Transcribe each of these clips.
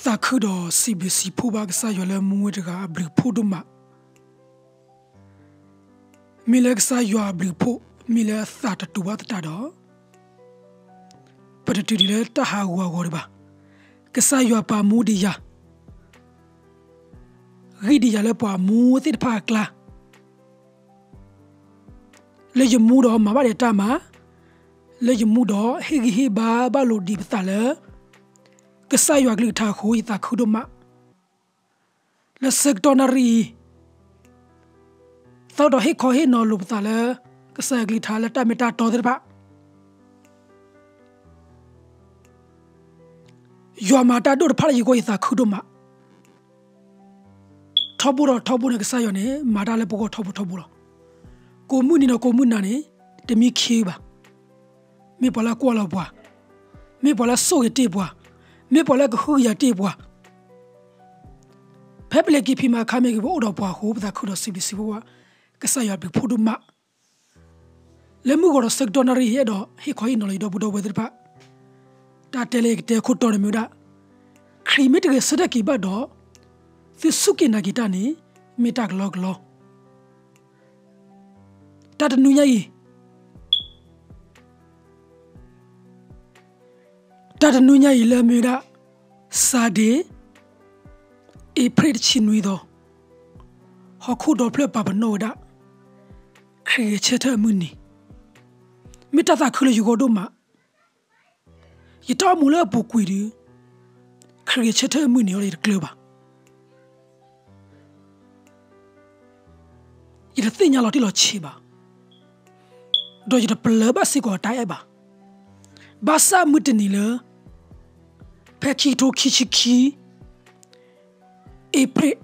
သးခုဒီးစံးဘျုးစံးဖှိၣ်ဘၣ်ကစၢ်ယွၤလၢမူဝဲတဂၤအဘျုးဖှိၣ်ဒိၣ်မး, မ့ၢ်လၢကစၢ်ယွၤအဘျုးဖှိၣ် မ့ၢ်လၢအသးတတူာ်ဘၣ်သတးဒီး ပတတုၤဒံးလၢတၢ်ဟးဂူာ်ဟးဂီၤဒံးဘၣ်. ကစၢ်ယွၤပာ်မူဒံးယၤ, ဂံၢ်ဒံးယၤလၢပှၤမူသ့ၣ်တဖၣ်အကျါ, လၢယမူဒီးမၤဘၣ်ဒံးတၢ်မၤ, လၢယမူဒီးဟ့ၣ်ဂံၢ်ဟ့ၣ်ဘါဘၣ်လိာ်ဒံးပသးလၢ ကစၢ်ယွၤကလုၢ်ကထါအဃိ ယသးခုဒိၣ်မး. လၢဆၢကတီၢ်နၣ်ရံၣ်အံၤ သးဒီးဟ့ၣ်ခီဟ့ၣ်နီၤလိာ်ပသးလၢ ကစၢ်ယွၤကလုၢ်ကထါလၢတၢ်မ့ၢ်တၢ်တီသ့ၣ်တဖၣ် ယွၤမၤတၢ်ဒိၣ်တဖၣ်လၢယဂီၢ် ယသးခုဒိၣ်မး. ထီဘိဒီးထီဘိန့ၣ် ကစၢ်ယွၤန့ၣ် မၤတၢ်လၢပဂီၢ်ထီဘိထီဘိလီၤ. ကိးမုၢ်နံၤဒီးကိးမုၢ်နၤန့ၣ် တမံခ့ဘၣ်. မ့ၢ်ပှၤလၢအကွၢ်လီၤပှၤ, မ့ၢ်ပှၤလၢအဆိၣ်ဂ့ၤတ့ၢ်ပှၤ, မ့ၢ်ပှၤလၢကဟုကယာ်တ့ၢ်ပှၤ, ဖဲပလဲၤက့ၤဖံးမၤအခါမ့ၢ်ဂ့ၤ ပအိၣ်ဒီးပှၤအဃိ ပသးခုဒီးစံးဘျုးစံးဖှိၣ်ဘၣ် ကစၢ်ယွၤအဘျုးဖှိၣ်ဒိၣ်မး. လၢမုၢ်ဂီၤဒီးဆၢကတီၢ်နၣ်ရံၣ်အံၤ အဲၣ်ဒိးဟ့ၣ်ခီဟ့ၣ်နီၤလၢယဒီပုၢ်ဒီဝဲၢ်သ့ၣ်တဖၣ်, တၢ်တဲလၢယကတဲအခိၣ်တီန့ၣ်မ့ၢ်ဝဲဒၣ်, ခရံာ်မ့ၢ်တဂဲၤဆၢထၢၣ်က့ၤဘၣ်ဒီး သုစူၢ်က့ၤနာ်က့ၤတၢ်န့ၣ် မ့ၢ်တၢ်ကလီကလီ တၢ်တနွံညါအံၤ, တၢ်တနွံညါအံၤလၢအမ့ၢ်ဝဲဒၣ် Sunday, April တဆံနွံသီ, ဟီၣ်ခိၣ်ဒီဖျၢၣ်ပာ်ပနီၣ်ဝဲဒၣ် ခရံာ်ဂဲၤဆၢထၢၣ်အမုၢ်နံၤ, မ့ၢ်တၢ်သးခုလၢယဂီၢ်ဒိၣ်မး. ယတၢ်အိၣ်မူလၢအပူၤကွံာ်ဒီး ခရံာ်ဂဲၤဆၢထၢၣ်အမုၢ်နံၤအံၤဒီး ယတကျၢၤဘၣ်. ယတသ့ၣ်ညါလီၤတံၢ်လီၤဆဲးဘၣ်, ဒီးယတပလၢၢ်ဘၣ်စ့ၢ်ကီးအတၢ်အဲၣ်ဘၣ်. ဘၣ်ဆၣ်မုၢ်တနံၤလၢ ဖဲခံကထိခံဆံခံ April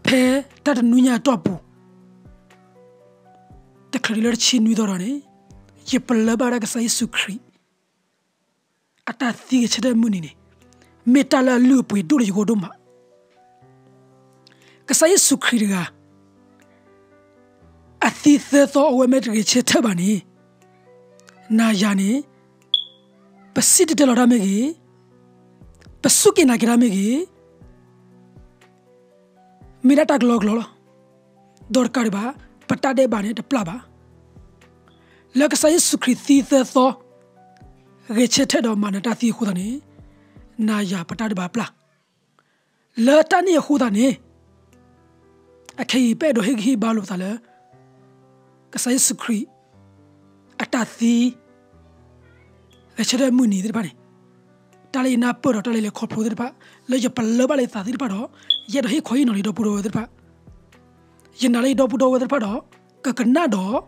ဖဲတၢ်တနွံညါအတီၢ်ပူၤ, တချုးဒံးလၢတဆံနွံသီဒီးန့ၣ်, ယပလၢၢ်ဘၣ်ဝဲဒၣ်ကစၢ်ယ့ၣ်ၡူးခရံာ် အတၢ်သံဂဲၤဆၢထၢၣ်အမုၢ်နံၤန့ၣ် မ့ၢ်တၢ်လၢအလုၢ်အပှ့ၤဒိၣ်လၢယဂီၢ်ဒိၣ်မး. ကစၢ်ယ့ၣ်ၡူးခရံာ်တဂၤ အသံသၢသီအဝဲမ့ၢ်တဂဲၤဆၢထၢၣ်ဘၣ်န့ၣ်, နၤယၤန့ၣ် ပစံၣ်တဲၤတဲလီၤတၢ်မ့ၢ်ဂ့ၤ, ပစူၢ်က့ၤနာ်က့ၤတၢ်မ့ၢ်ဂ့ၤ, မ့ၢ်ဒၣ်တၢ်ကလီကလီလီၤ. ဒီးတကးဒံးဘၣ်, ပတၢ်ဒဲးဘးန့ၣ်တပျၢ်ဘၣ်. လၢကစၢ်ယ့ၣ်ၡူးခရံာ်သံသၢသီ, ဂဲၤဆၢထၢၣ်ဒီးမၤနၢၤတၢ်သံအဃိသတးန့ၣ်, နၤယၤပတၢ်ဒဲးဘးပျၢ်. လၢတၢ်န့ၣ်အဃိသတးန့ၣ်, အခဲအံၤပအဲၣ်ဒိးဟ့ၣ်ဂံၢ်ဟ့ၣ်ဘါလိာ်ပသးလၢ ကစၢ်ယ့ၣ်ၡူးခရံာ် အတၢ်သံ ဂဲၤဆၢထၢၣ်အမုၢ်နံၤသ့ၣ်တဖၣ်န့ၣ်, တၢ်လၢယနၢ်ပၢၢ်ဒီးတၢ်လၢယလဲၤခီဖျိသ့ၣ်တဖၣ်, လၢယပလၢၢ်ဘၣ်လၢယသးသ့ၣ်တဖၣ်ဒီး, ယအဲၣ်ဒိးဟ့ၣ်ခီဟ့ၣ်နီၤလၢယဒီပုၢ်ဒီဝဲၢ်သ့ၣ်တဖၣ်, ယနာ်လၢယဒီပုၢ်ဒီဝဲၢ်သ့ၣ်တဖၣ်ဒီး ကကနၣ်ဒီး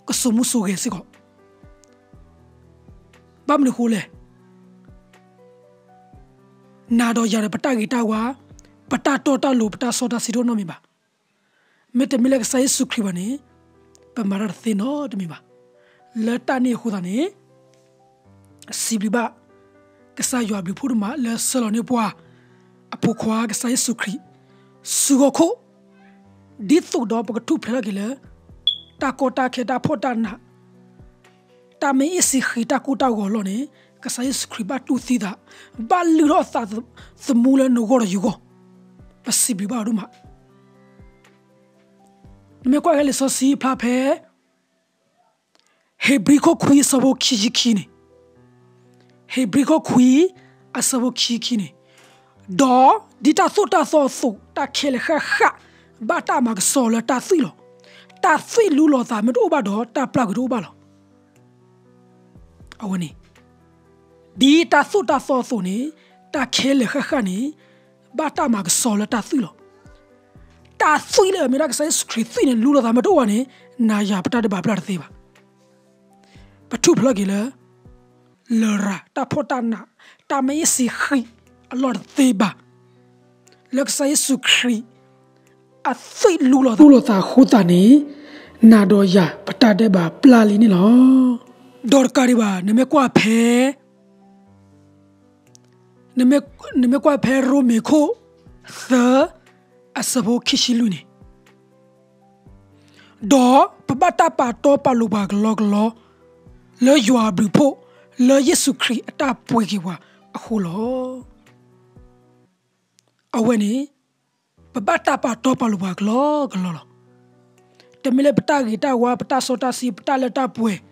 ကစိာ်မူစိာ်ဂဲၤစ့ၢ်ကီး. ဘၣ်မနုၤအဃိလဲၣ်. နၤဒီးယၤဒီးပတၢ်ဂ့ၤတၢ်ဝါ, ပတၢ်တီတၢ်လိၤ, ပတၢ်စီတၢ်ဆှံတအိၣ်နီတမံၤဘၣ်. မ့တမ့ၢ်လၢကစၢ်ယ့ၣ်ၡူးခရံာ်ဘၣ်န့ၣ်, ပမၤတၢ်တသ့နီတမံၤဘၣ်. လၢတၢ်န့ၣ်အဃိသတးန့ၣ်, စံးဘျုးဘၣ် ကစၢ်ယွၤအဘျုးဖှိၣ်ဒိၣ်မးလၢဆှၢလီၤန့ၢ်ပှၤ အဖိခွါကစၢ်ယ့ၣ်ၡူးခရံာ် ဆူဟီၣ်ခိၣ်, ဒ်သိးဒီးပကထူၣ်ဖျဲးထီၣ်က့ၤလၢ တၢ်ကီတၢ်ခဲတၢ်ဖှီၣ်တၢ်နး တၢ်မ့ၢ်အ့ၣ်စ့ဃံးတၢ်ကိၢ်တၢ်ဂီၤအလီၢ်န့ၣ်, ကစၢ်ယ့ၣ်ၡူးခရံာ်ဘၣ်တူၢ်သံသး, ဘၣ်လုၢ်ထီၣ်အသးသမူလၢနဂီၢ်ဒီးယဂီၢ်, ပစံးဘျုးဘၣ်အီၤဒိၣ်မး. နမ့ၢ်ကွၢ်က့ၤလံာ်စီဆှံဖျါဖဲ ဧ့ၤဘြံၤခိၣ်ခွံအဆၢဖိခံဆံခံန့ၣ်, ဧ့ၤဘြံၤခိၣ်ခွံအဆၢဖိခံဆံခံန့ၣ်, ဒီးဒ်တၢ်သိၣ်တၢ်သီအသိး, တၢ်ခဲလၢာ်ဃၣ်ဃၣ် ဘၣ်တၢ်မၤကဆှီလၢတၢ်သွံၣ်လီၤ. တၢ်သွံၣ်လူလီၤသးမ့ၢ်တအိၣ်ဘၣ်ဒီး တၢ်ပျၢ်ကွံာ်တအိၣ်ဘၣ်လီၤ. အဝဲန့ၣ်, ဒ်တၢ်သိၣ်တၢ်သီအသိးန့ၣ်, တၢ်ခဲလၢာ်ဃၣ်ဃၣ်န့ၣ် ဘၣ်တၢ်မၤကဆှီလၢတၢ်သွံၣ်လီၤ. တၢ်သွံၣ်လၢအမ့ၢ်ဒၣ်ကစၢ်ယ့ၣ်ၡူးခရံာ်သွံၣ်န့ၣ် လူလီၤသးမ့ၢ်တအိၣ်ဘၣ်န့ၣ်, နၤယၤပတၢ်ဒဲးဘးပျၢ်တသ့ဘၣ်. ပထူၣ်ဖျဲးထီၣ်က့ၤလၢ လရာ်, တၢ်ဖှီၣ်တၢ်နး, တၢ်မ့ၢ်အ့ၣ်စ့ဃံးအလီၢ်တသ့ဘၣ်. လၢကစၢ်ယ့ၣ်ၡူးခရံာ် အသွံၣ်လူလီၤသးအဃိသတးန့ၣ်, နၤဒီးယၤပတၢ်ဒဲးဘးပျၢ်လံန့ၣ်လီၤ. ဒီးတကးဒံးဘၣ်, နမ့ၢ်ကွၢ်ဖဲ နမ့ၢ်ကွၢ်ဖဲရိမ့ၤခိၣ်သၢ အဆၢဖိခံဆံလွံၢ်န့ၣ်, ဒီးပဘၣ်တၢ်ပာ်တီပာ်လိၤပှၤကလီကလီ လၢယွၤအဘျုးဖှိၣ် လၢယ့ၣ်ၡူးခရံာ်အတၢ်ပှ့ၤက့ၤပှၤအဃိလီၤ. အဝဲန့ၣ် ပဘၣ်တၢ်ပာ်တီပာ်လိၤပှၤကလီကလီလီၤ. တမ့ၢ်လၢပတၢ်ဂ့ၤတၢ်ဝါ ပတၢ်စီတၢ်ဆှံ ပတၢ်လၢတၢ်ပှဲၤ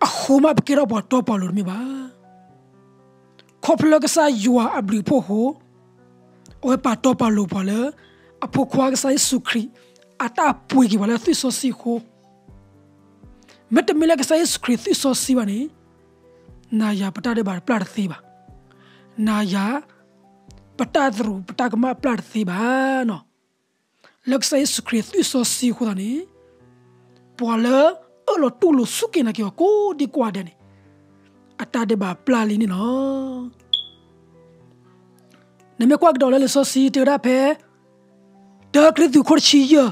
အဃိမး ပကဲထီၣ်ပှၤတီပှၤလိၤတမ့ၢ်ဘၣ်. ခီဖျိလၢကစၢ်ယွၤအဘျုးအဖှိၣ်အဃိ, အဝဲပာ်တီပာ်လိၤပှၤလၢ အဖိခွါကစၢ်ယ့ၣ်ၡူးခရံာ် အတၢ်ပှ့ၤက့ၤပှၤလၢသွံၣ်စီဆှံအဃိ, မ့တမ့ၢ်လၢကစၢ်ယ့ၣ်ၡူးခရံာ်သွံၣ်စီဆှံဘၣ်န့ၣ်, နၤယၤပတၢ်ဒဲးဘးပျၢ်တသ့ဘၣ်. နၤယၤ ပတၢ်သရူးပတၢ်ကမၣ်ပျၢ်တသ့ဘၣ်နီၤ. လၢကစၢ်ယ့ၣ်ၡူးခရံာ်သွံၣ်စီဆှံအဃိသတးန့ၣ်, ပှၤလၢအၢၣ်လီၤတူၢ်လိာ်စူၢ်က့ၤနာ်က့ၤအီၤကိးဒံကိးဂၤဒဲးန့ၣ်, အတၢ်ဒဲးဘးပျၢ်လံန့ၣ်လီၤ. နမ့ၢ်ကွၢ်ကဒီးလၢလံာ်စီဆှံတဲဝဲဒၣ်ဖဲ တၢကရံၣ်သူးခိၣ်တဆံယဲၢ်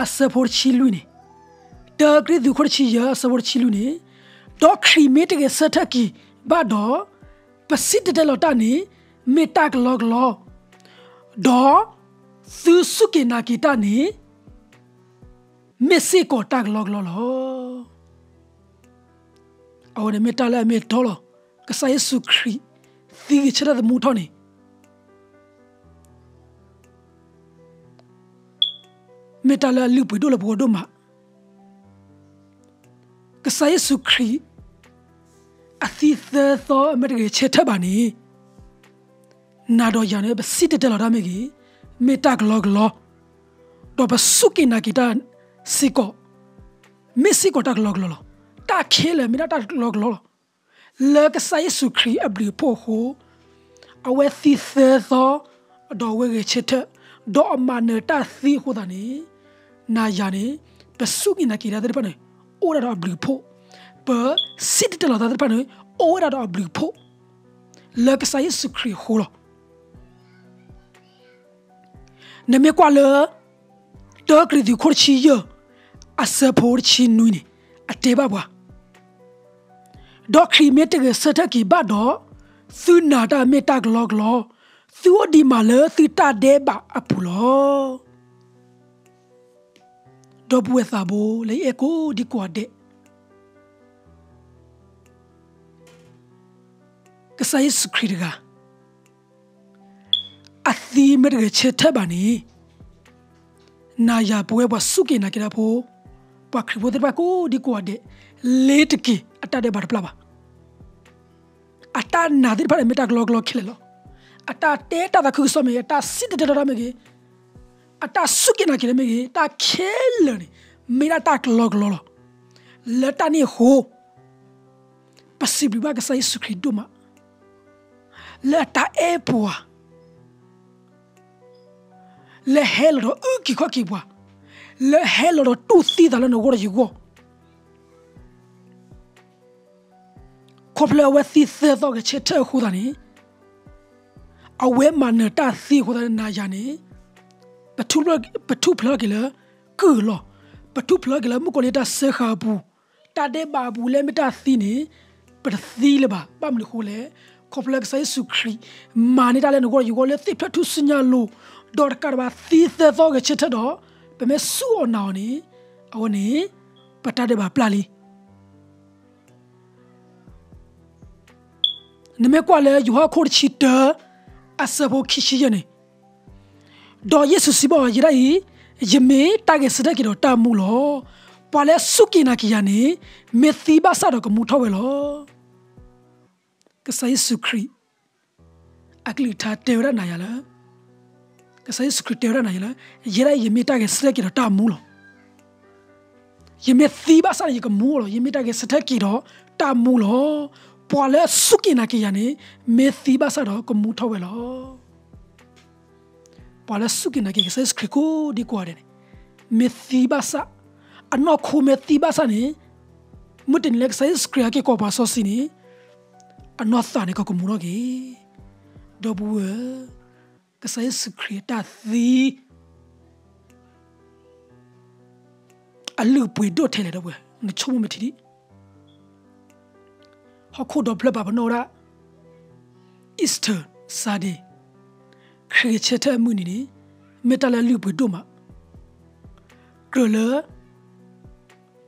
အဆၢဖိတဆံလွံၢ်န့ၣ်, တၢကရံၣ်သူးခိၣ်တဆံယဲၢ် အဆၢဖိတဆံလွံၢ်န့ၣ်, ဒီးခရံာ်မ့ၢ်တဂဲၤဆၢထၢၣ်က့ၤဘၣ်ဒီး, ပစံၣ်တဲၤတဲလီၤတၢ်န့ၣ် မ့ၢ်တၢ်ကလီကလီ, ဒီးသုစူၢ်က့ၤနာ်က့ၤတၢ်န့ၣ် မ့ၢ်စ့ၢ်ကီးတၢ်ကလီကလီလီၤ. အဝဲန့ၣ်မ့ၢ်တၢ်လၢအမ့ၢ်အတီလီၤ. ကစၢ်ယ့ၣ်ၡူးခရံာ် သံဂဲၤဆၢထၢၣ်သမူထီၣ်န့ၣ် မ့ၢ်တၢ်လၢအလုၢ်အပှ့ၤဒိၣ်လၢပဂီၢ်ဒိၣ်မး. ကစၢ်ယ့ၣ်ၡူးခရံာ် အသံသၢသီအမ့ၢ်တဂဲၤဆၢထၢၣ်ဘၣ်န့ၣ်, နၤဒီးယၤန့ၣ် ပစံၣ်တဲၤတဲလီၤတၢ်မ့ၢ်ဂ့ၤ, မ့ၢ်တၢ်ကလီကလီ, ဒီးပစူၢ်က့ၤနာ်က့ၤတၢ်စ့ၢ်ကီး မ့ၢ်စ့ၢ်ကီးတၢ်ကလီကလီလီၤ. တၢ်ခဲလၢာ်မ့ၢ်ဒၣ်တၢ်ကလီကလီလီၤ. လၢကစၢ်ယ့ၣ်ၡူးခရံာ်အဘျုးအဖှိၣ်အဃိ, အဝဲသံသၢသီ, ဒီးအဝဲဂဲၤဆၢထၢၣ်, ဒီးအမၤနၢၤတၢ်သံအဃိသတးန့ၣ်, နၤယၤန့ၣ် ပစူၢ်က့ၤနာ်က့ၤတၢ်သ့ၣ်တဖၣ်န့ၣ် အိၣ်ဝဲဒၣ်ဒီးအဘျုးအဖှိၣ်, ပစံၣ်တဲၤတဲလီၤတၢ်သ့ၣ်တဖၣ်န့ၣ် အိၣ်ဝဲဒၣ်ဒီးအဘျုးအဖှိၣ် လၢကစၢ်ယ့ၣ်ၡူးခရံာ်အဃိလီၤ. နမ့ၢ်ကွၢ်လၢ တၢကရံၣ်သူးခိၣ်တဆံယဲၢ် အဆၢဖိတဆံနွံန့ၣ် အတဲဘၣ်ပှၤ, ဒီးခရံာ်မ့ၢ်တဂဲၤဆၢထၢၣ်က့ၤဘၣ်ဒီး, သုနာ်တၢ်မ့ၢ်တၢ်ကလီကလီ, သုအိၣ်ဒံးမးလၢသုတၢ်ဒဲးဘးအပူၤလီၤ. ဒီပုၢ်ဝဲၢ်သးဘိလၢယအဲၣ်ကိးဒံကိးဂၤဒဲး, ကစၢ်ယ့ၣ်ၡူးခရံာ်တဂၤ အသံမ့ၢ်တဂဲၤဆၢထၢၣ်ဘၣ်န့ၣ်, နၤယၤပဝဲပှၤစူၢ်က့ၤနာ်က့ၤတၢ်ဖိ, ပှၤခရံာ်ဖိသ့ၣ်တဖၣ်ကိးဒံကိးဂၤဒဲး, လ့ၤတက့ၤအတၢ်ဒဲးဘးတပျၢ်ဘၣ်. အတၢ်နာ်သ့ၣ်တဖၣ်န့ၣ်မ့ၢ်တၢ်ကလီကလီခဲလၢာ်လီၤ. အတၢ်တဲတၢ်သးခုကစီၣ်မ့ၢ်ဂ့ၤ, အတၢ်စံၣ်တဲၤတဲလီၤတၢ်မ့ၢ်ဂ့ၤ, အတၢ်စူၢ်က့ၤနာ်က့ၤတၢ်မ့ၢ်ဂ့ၤ, တၢ်ခဲလၢာ်န့ၣ် မ့ၢ်ဒၣ်တၢ်ကလီကလီလီၤ. လၢတၢ်န့ၣ်အဃိ, ပစံးဘျုးဘၣ်ကစၢ်ယ့ၣ်ၡူးခရံာ်ဒိၣ်မး, လၢအတၢ်အဲၣ်ပှၤ လၢဟဲလီၤဒီးအုၣ်က့ၤခီၣ်က့ၤပှၤ, လၢဟဲလီၤဒီးတူၢ်သံသးလၢနဂီၢ်ဒီးယဂီၢ်, ခီဖျိအဝဲသံသၢသီဂဲၤဆၢထၢၣ်အဃိသတးန့ၣ်, အဝဲမၤနၢၤတၢ်သံအဃိသတးန့ၣ် နၤယၤန့ၣ်, ပထူၣ်ဖျဲးထီၣ်က့ၤလၢကုၢ်အလီၢ်, ပထူၣ်ဖျဲးထီၣ်က့ၤလၢမုၣ်ကီၤလံၢ်တၢ်စၢဃာ်အပူၤ, တၢ်ဒဲးဘးအပူၤလၢမ့ၢ်တၢ်သံန့ၣ်, ပတသံလၢၤဘၣ်. ဘၣ်မနုၤအဃိလဲၣ်, ခီဖျိကစၢ်ယ့ၣ်ၡူးခရံာ် မၤန့ၢ်တၢ်လၢနဂီၢ်ယဂီၢ်လၢသ့ၣ်ဖျၢၣ်ထူၣ်စုညါအလိၤ, ဒီးတကးဒံးဘၣ်သံသၢသီဂဲၤဆၢထၢၣ်ဒီး, ပမ့ၢ်စူၢ်အီၤနာ်အီၤန့ၣ်, အဝဲန့ၣ် ပတၢ်ဒဲးဘးပျၢ်လံ. နမ့ၢ်ကွၢ်လၢယိၤဟၣ်ခိၣ်တဆံတၢ အဆၢဖိခံဆံယဲၢ်န့ၣ်, ဒီးယ့ၣ်ၡူးစံးဘၣ်အီၤ, ယဲဒၣ်အံၤ, ယမ့ၢ်တၢ်ဂဲၤဆၢထၢၣ်က့ၤဒီးတၢ်မူလီၤ. ပှၤလၢအစူၢ်က့ၤနာ်က့ၤယၤန့ၣ်, မ့ၢ်သံဘၣ်ဆၣ်ဒီးကမူထီၣ်ဝဲလီၤ. ကစၢ်ယ့ၣ်ၡူးခရံာ် အကလုၢ်ကထါတဲဝဲဒၣ်နၤယၤလၢ, ကစၢ်ယ့ၣ်ၡူးခရံာ်တဲဝဲဒၣ်နၤယၤလၢ, ယဲဒၣ်အံၤ ယမ့ၢ်တၢ်ဂဲၤဆၢထၢၣ်က့ၤဒီးတၢ်မူလီၤ. ယမ့ၢ်သံဘၣ်ဆၣ်န့ၣ် ယကမူလီၤ. ယမ့ၢ်တၢ်ဂဲၤဆၢထၢၣ်က့ၤဒီးတၢ်မူလီၤ. ပှၤလၢအစူၢ်က့ၤနာ်က့ၤယၤန့ၣ်, မ့ၢ်သံဘၣ်ဆၣ်ဒီးကမူထီၣ်ဝဲလီၤ. ပှၤလၢအစူၢ်က့ၤနာ်က့ၤကစၢ်ယ့ၣ်ၡူးခရံာ်ကိးဒံကိးဂၤဒဲးန့ၣ်, မ့ၢ်သံဘၣ်ဆၣ်, အနီၢ်ခိမ့ၢ်သံဘၣ်ဆၣ်န့ၣ်, မုၢ်တနံၤလၢကစၢ်ယ့ၣ်ၡူးခရံာ်ဟဲက့ၤကိးပှၤစီဆှံန့ၣ်, အနီၢ်သးန့ၣ်ကကမူထီၣ်က့ၤ. ဒီပုၢ်ဝဲၢ်, ကစၢ်ယ့ၣ်ၡူးခရံာ်အတၢ်သံ အလုၢ်အပှ့ၤဒိၣ်ထဲလဲၣ် ဒီပုၢ်ဝဲၢ်, နဆိကမိၣ်မ့ၢ်ထံဒံး. ဟီၣ်ခိၣ်ဒီဖျၢၣ်ပာ်ပနီၣ်ဝဲဒၣ် Easter Sunday, ခရံာ်ဂဲၤဆၢထၢၣ်အမုၢ်နံၤန့ၣ်, မ့ၢ်တၢ်လၢအလုၢ်အပှ့ၤဒိၣ်မး, ကြၢးလၢ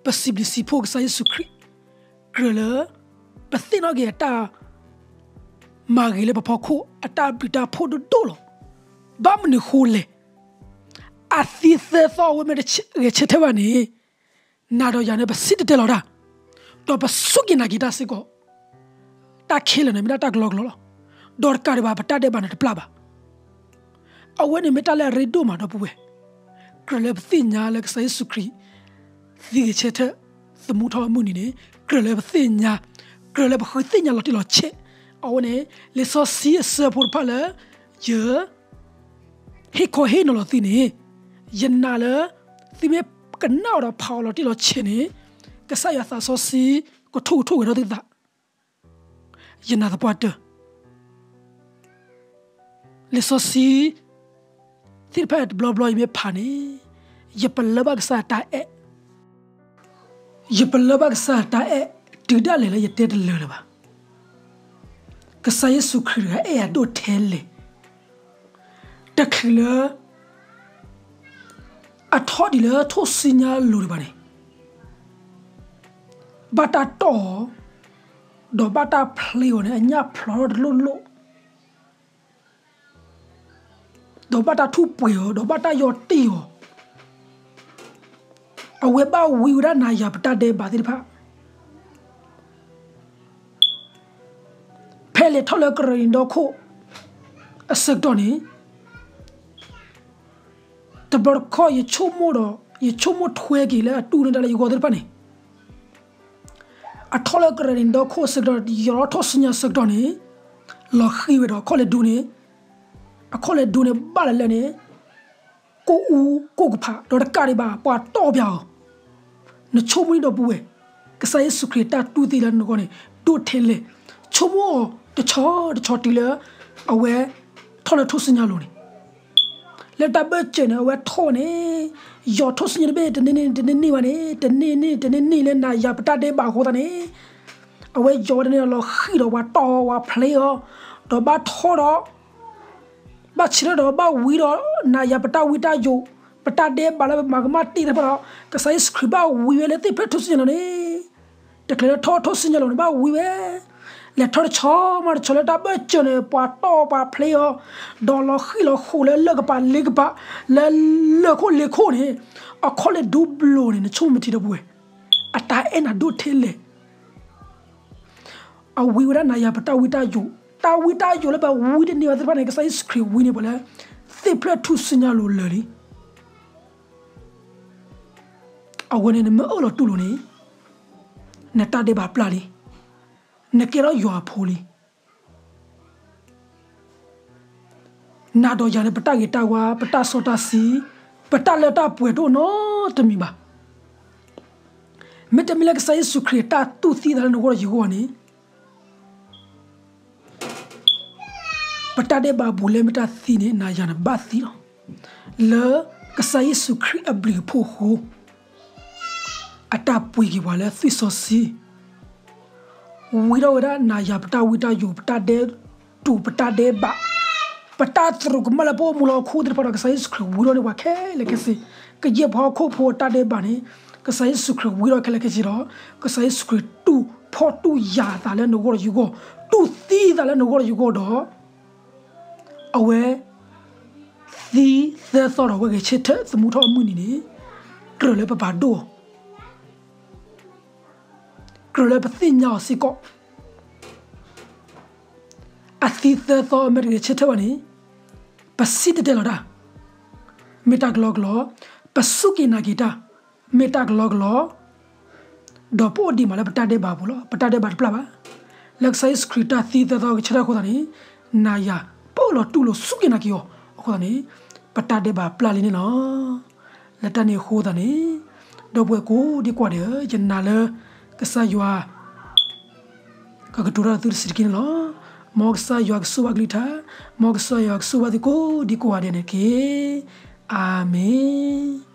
ပစံးဘျုးစံးဖှိၣ်ကစၢ်ယ့ၣ်ၡူးခရံာ်, ကြၢးလၢ ပသ့ၣ်နီၣ်က့ၤအတၢ် မၤဂ့ၤလၢပဖီခိၣ် အတၢ်ဘျုးတၢ်ဖှိၣ်ဒိၣ်ဒိၣ်လီၤ. ဘၣ်မနုၤဃိလဲၣ်, အသံသၢသီအဝဲမ့ၢ်တဂဲၤဆၢထၢၣ်ဘၣ်န့ၣ်, နၤဒီးယၤန့ၣ် ပစံၣ်တဲၤတဲလီၤတၢ်, ဒီးပစူၢ်က့ၤနာ်က့ၤတၢ်စ့ၢ်ကီး, တၢ်ခဲလၢာ်န့ၣ်မ့ၢ်ဒၣ်တၢ်ကလီကလီလီၤ. ဒီးတကးဒံးဘၣ် ပတၢ်ဒဲးဘးန့ၣ်တပျၢ်ဘၣ်. အဝဲန့ၣ်မ့ၢ်တၢ်လၢအရ့ဒိၣ်မးဒီပုၢ်ဝဲၢ်, ကြၢးလၢပသ့ၣ်ညါလၢကစၢ်ယ့ၣ်ၡူးခရံာ် သံဂဲၤဆၢထၢၣ် သမူထီၣ်အမုၢ်နံၤန့ၣ်, ကြၢးလၢပသ့ၣ်ညါ, ကြၢးလၢပဃုသ့ၣ်ညါလီၤတံၢ်လီၤဆဲး, အဝဲန့ၣ် လံာ်စီဆှံအဆၢဖိတဖၣ်လၢ ယ ဟ့ၣ်ခီဟ့ၣ်နီၤလီၤသုန့ၣ်, ယနာ်လၢ သုမ့ၢ်ကနၣ်အီၤဒီးဖးအီၤလီၤတံၢ်လီၤဆဲးန့ၣ်, ကစၢ်ယွၤသးစီဆှံ ကထိၣ်ကထိၣ်ဂဲၤထီၣ်သုသး ယနာ်သပှၢ်တၢၢ်, လံာ်စီဆှံ သ့ၣ်တဖၣ်တဘျီဘျီယမ့ၢ်ဖးန့ၣ်, ယပလၢဘၣ်ကစၢ်တၢ်အဲၣ်, ယပလၢဘၣ်ကစၢ်တၢ်အဲၣ် တုၤဒၣ်လဲာ်လၢယတဲတလၢာ်လၢၤဘၣ်. ကစၢ်ယ့ၣ်ၡူးခရံာ်တဂၤအဲၣ်ယၤဒိၣ်ထဲလဲၣ်, တချုးလၢ အထီၣ်ဒံးလၢထိၣ်စုညါအလိၤဒံးဘၣ်န့ၣ်, ဘၣ်တၢ်တီၢ်အီၤ, ဒီးဘၣ်တၢ်ဖျ့အီၤန့ၣ် အညၣ်ဖျိးထီၣ်တလိၣ်လိၣ်, ဒီးဘၣ်တၢ်ထူၣ်ပှဲၤအီၤ, ဒီးဘၣ်တၢ်ယီၤတံၢ်အီၤ, အဝဲဘၣ်ဝံဝဲဒၣ်နၤယၤပတၢ်ဒဲးဘးသ့ၣ်တဖၣ် ဖဲလဲၤထီၣ်လၢကရံၣ်နံၤဒီခိၣ် အဆၢကတီၢ်န့ၣ်, တဘျီတခီၣ်ယဆိကမိၣ်ဒီး ယဆိကမိၣ်ထွဲက့ၤလၢအတူၢ်န့ၢ်တၢ်လၢယဂီၢ်သ့ၣ်တဖၣ်န့ၣ်, အထီၣ်လၢကရံၣ်နံၤဒီခိၣ်အဆၢကတီၢ် ယီၤထီၣ်ထိၣ်စုညါအဆၢကတီၢ်န့ၣ်, လီၤဃံၤဝဲဒီးအခီၣ်လဲၤဒူန့ၣ်, အခီၣ်လဲၤဒူန့ၣ်ဘၣ်လၢလဲၣ်န့ၣ် ကိၣ်အူကိၣ်ကဖး ဒီးတကးဒံးဘၣ် ပှၤတီၢ်ပၠးအီၤ, နဆိကမိၣ်န့ၣ်ဒီပုၢ်ဝဲၢ်, ကစၢ်ယ့ၣ်ၡူးခရံာ်တၢ်တူၢ်သံလၢနဂီၢ်န့ၣ် ဒိၣ်ထဲလဲၣ်, ဆိကမိၣ်အီၤတဆီတဆီတုၤလၢ အဝဲ ထီၣ်လၢထိၣ်စုညါအလိၤန့ၣ်, လၢတၢ်ဘၢၣ်စၢၤန့ၣ် အဝဲထီၣ်န့ၣ်, ယီၤထိၣ်စုညါတဘ့ၣ် တန့ၢ်န့ၢ်တန့ၢ်န့ၢ်ဘၣ်န့ၣ်, တန့ၢ်န့ၢ်တန့ၢ်န့ၢ်လၢနၤယၤပတၢ်ဒဲးဘးအဃိသတးန့ၣ်, အဝဲယီၤဝဲတန့ၢ်ဒီးလီၤဃံၤဒီး ပှၤတီၢ်အီၤ ပှၤဖျ့အီၤ, ဒီးဘၣ်ထီၣ်ဒီး ဘၣ်ဆၢထၢၣ်ဒီးဘၣ်ဝံဒီး နၤယၤပတၢ်ဝံတၢ်ယိး, ပတၢ်ဒဲးဘးလၢပမၤကမၣ်တ့ၢ်သ့ၣ်တဖၣ်ဒီး ကစၢ်ယ့ၣ်ၡူးခရံာ်ဘၣ်ဝံဝဲလၢသ့ၣ်ဖျၢၣ်ထူၣ်စုညါအလိၤန့ၣ်, တချုးလၢထီၣ်ထိၣ်စုညါအလိၤန့ၣ် ဘၣ်ဝံဝဲ, လဲၤထီၣ်တဆီမးတဆီလၢတၢ်ဘၢၣ်စၢၤန့ၣ် ပှၤတီၢ်ပှၤဖျ့အီၤ, ဒီးလီၤဃံၤလီၤဃိးလၢလၢၢ်ကပၤလ့ကပၤ, လၢလၢၢ်ခိၣ်လ့ခိၣ်န့ၣ်, အခီၣ်လဲၤဒူဘျိးန့ၣ် နဆိကမိၣ်ထံဒီပုၢ်ဝဲၢ်, အတၢ်အဲၣ်နၤဒိၣ်ထဲလဲၣ် အဝံဝဲဒၣ်နၤယၤပတၢ်ဝံတၢ်ယိး, တၢ်ဝံတၢ်ယိးလၢပဝံတန့ၢ်ဘၣ်သ့ၣ်တဖၣ်န့ၣ် ကစၢ်ယ့ၣ်ၡူးခရံာ်ဝံန့ၢ်ပှၤလၢ သ့ၣ်ဖျၢၣ်ထူၣ်စုညါအလိၤလၢာ်လံ. အဝဲန့ၣ် နမ့ၢ်အၢၣ်လီၤတူၢ်လိာ်န့ၣ်, နတၢ်ဒဲးဘးပျၢ်လံ, နကဲထီၣ်ယွၤအဖိလံ. နၤဒီးယၤန့ၣ် ပတၢ်ဂ့ၤတၢ်ဝါ, ပတၢ်စီတၢ်ဆှံ, ပတၢ်လၢတၢ်ပှဲၤတအိၣ်နီတမံၤဘၣ်. မ့တမ့ၢ်လၢကစၢ်ယ့ၣ်ၡူးခရံာ်တၢ်တူၢ်သံသးလၢနဂီၢ်ဒီးယဂီၢ်န့ၣ်, ပတၢ်ဒဲးဘးဘူးလဲမ့ၢ်တၢ်သံန့ၣ် နၤယၤန့ၣ်ဘၣ်သံလီၤ. လၢကစၢ်ယ့ၣ်ၡူးခရံာ်အဘျုးအဖှိၣ်အဃိ အတၢ်ပှ့ၤက့ၤပှၤလၢသွံၣ်စီဆှံ, ဝံထီၣ်ဝဲဒၣ်နၤယၤပတၢ်ဝံတၢ်ယိး, ပတၢ်ဒဲးတူာ်, ပတၢ်ဒဲးဘး, ပတၢ်သရူးကမၣ်လၢပအိၣ်မူလၢဟီၣ်ခိၣ်သ့ၣ်တဖၣ်ဒီး ကစၢ်ယ့ၣ်ၡူးခရံာ်ဝံထီၣ်န့ၢ်ပှၤခဲလၢာ်ခဲဆ့. ကယဲၢ်ပှၤဟီၣ်ခိၣ်ဖိအတၢ်ဒဲးဘးန့ၣ် ကစၢ်ယ့ၣ်ၡူးခရံာ်ဝံထီၣ်ခဲလၢာ်ခဲဆ့ဒီး ကစၢ်ယ့ၣ်ၡူးခရံာ်တူၢ်ဖီၣ်တူၢ်ယာ်အသးလၢနဂီၢ်ဒီးယဂီၢ်, တူၢ်သံသးလၢနဂီၢ်ဒီးယဂီၢ်ဒီး အဝဲ သံသၢသီဒီး အဝဲဂဲၤဆၢထၢၣ်သမူထီၣ်အမုၢ်နံၤန့ၣ် ကြၢးလၢပပာ်ဒိၣ်အီၤ, ကြၢးလၢပသ့ၣ်ညါအီၤစ့ၢ်ကီး. အသံသၢသီမ့ၢ်တဂဲၤဆၢထၢၣ်ဘၣ်န့ၣ် ပစံၣ်တဲၤတဲလီၤတၢ်, မ့ၢ်တၢ်ကလီကလီ, ပစူၢ်က့ၤနာ်က့ၤတၢ်, မ့ၢ်တၢ်ကလီကလီ ဒီးပအိၣ်ဒံးမးလၢပတၢ်ဒဲးဘးအပူၤလီၤ. ပတၢ်ဒဲးဘးတပျၢ်ဘၣ်. လၢကစၢ်ယ့ၣ်ၡူးခရံာ်တၢ်သံသၢသီဂဲၤဆၢထၢၣ်အဃိသတးန့ၣ် နၤယၤ ပအၢၣ်လီၤတူၢ်လိာ်စူၢ်က့ၤနာ်က့ၤအီၤအဃိသတးန့ၣ် ပတၢ်ဒဲးဘးပျၢ်လံန့ၣ်လီၤ. လၢတၢ်န့ၣ်အဃိသတးန့ၣ် ဒီပုၢ်ဝဲၢ်ကိးဒံကိးဂၤဒဲးဧၢ, ယနာ်လၢ ကစၢ်ယွၤ ကကတိၤတၢ်ဒီးသုတဆံးတက့ၢ်န့ၣ်လီၤ. မ်ကစၢ်ယွၤကဆိၣ်ဂ့ၤအကလုၢ်ကထါ, မ်ကစၢ်ယွၤကဆိၣ်ဂ့ၤသုကိးဒံကိးဂၤဒဲးန့ၣ်တက့ၢ်. အၤမ့ၣ်.